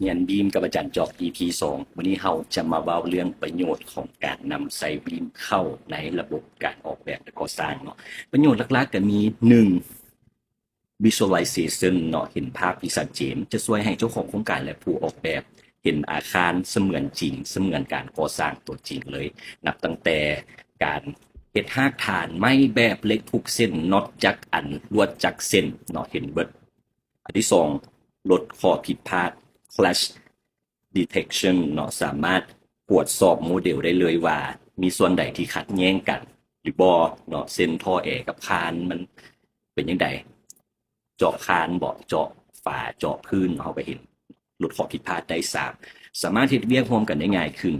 ຮຽນ BIM ກັບອາຈານຈອກ ອີພີສອງ ມື້ນີ້ເຮົາຈະມາເວົ້າເລື່ອງປະໂຫຍດຂອງການນຳໃຊ້ BIM ເຂົ້າໃນລະບົບການອອກແບບ ແລະ ກໍ່ສ້າງເນາະ. ປະໂຫຍດຫຼັກໆກໍມີ ໜຶ່ງ visualization ເນາະ ເຫັນພາບທີ່ຊັດເຈນ ຈະຊ່ວຍໃຫ້ເຈົ້າຂອງໂຄງການ ແລະ ຜູ້ອອກແບບເຫັນອາຄານສະເໝືອນຈິງ ສະເໝືອນການກໍ່ສ້າງຕົວຈິງເລີຍ. ນັບຕັ້ງແຕ່ການເຮັດຮາກຖານໄມ້ແບບເຫຼັກຜູກເສັ້ນ ນັອດຈັກອັນ ລວດຈັກເສັ້ນເນາະ ເຫັນເບິດ. ອັນທີສອງ ລົດຂໍ້ຜິດພາດ clash detection ເນາະ ສາມາດກວດສອບໂມເດວໄດ້ເລີຍວ່າມີສ່ວນໃດທີ່ຂັດແຍ້ງກັນຫຼືບໍ່ເນາະ ເຊັ່ນທໍ່ແອກັບຄານມັນເປັນຈັ່ງໃດ ເຈາະຄານບໍ ເຈາະຝາ ເຈາະພື້ນ ເຮົາກໍເຫັນ ລົດຂໍ້ຜິດພາດໄດ້. ສາມ ສາມາດເຮັດວຽກຮ່ວມກັນໄດ້ງ່າຍຂຶ້ນ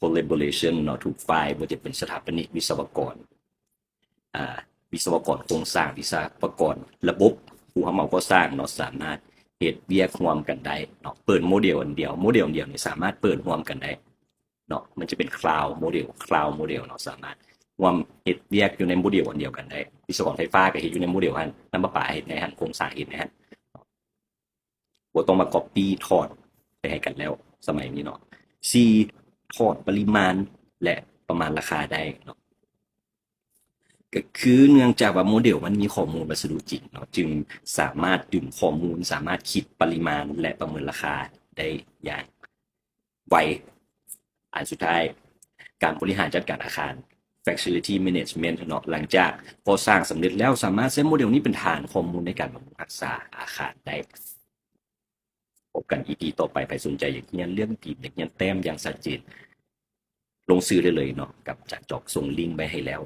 collaboration ເນາະ ທຸກຝ່າຍ ບໍ່ວ່າຈະເປັນສະຖາປະນິກ ວິສະວະກອນ ອ່າ ວິສະວະກອນໂຄງສ້າງ ວິສະວະກອນລະບົບ ຜູ້ຮັບເໝົາກໍ່ສ້າງເນາະ ສາມາດເຮັດວຽກຮ່ວມກັນໄດ້ເນາະ. ເປີດໂມເດວອັນດຽວ ໂມເດວອັນດຽວນີ້ສາມາດເປີດຮ່ວມກັນໄດ້ເນາະ ມັນຈະເປັນ cloud model cloud model ເນາະ ສາມາດຮ່ວມເຮັດວຽກຢູ່ໃນໂມເດວອັນດຽວກັນໄດ້. ວິສະວະກອນໄຟຟ້າກໍເຮັດຢູ່ໃນໂມເດວຫັ້ນ ນ້ຳປະປາເຮັດໃນຫັ້ນ ໂຄງສ້າງເຮັດໃນຫັ້ນ ບໍ່ຕ້ອງມາ copy ຖອດໄປໃຫ້ກັນແລ້ວສະໄໝນີ້ເນາະ. ສີ່ ຖອດປະລິມານ ແລະ ປະມານລາຄາໄດ້ເນາະ. ກໍຄືເນື່ອງຈາກວ່າໂມເດວມັນມີຂໍ້ມູນວັດສະດຸຈິງເນາະ ຈຶ່ງສາມາດດຶງຂໍ້ມູນ ສາມາດຄິດປະລິມານ ແລະ ປະເມີນລາຄາໄດ້ຢ່າງໄວ. ອັນສຸດທ້າຍ ການບໍລິຫານຈັດການອາຄານ facility management ເນາະ ຫຼັງຈາກກໍ່ສ້າງສຳເລັດແລ້ວ ສາມາດໃຊ້ໂມເດວນີ້ເປັນຖານຂໍ້ມູນໃນການບຳລຸງຮັກສາອາຄານໄດ້. ພົບກັນ ອີພີ ຕໍ່ໄປ. ໃຜສົນໃຈຢາກຮຽນເລື່ອງ BIM ຢາກຮຽນແຕ້ມຢ່າງຊັດເຈນ ລົງຊື່ໄດ້ເລີຍເນາະ ກັບອາຈານຈອກ ສົ່ງລິ້ງໄວ້ໃຫ້ແລ້ວ.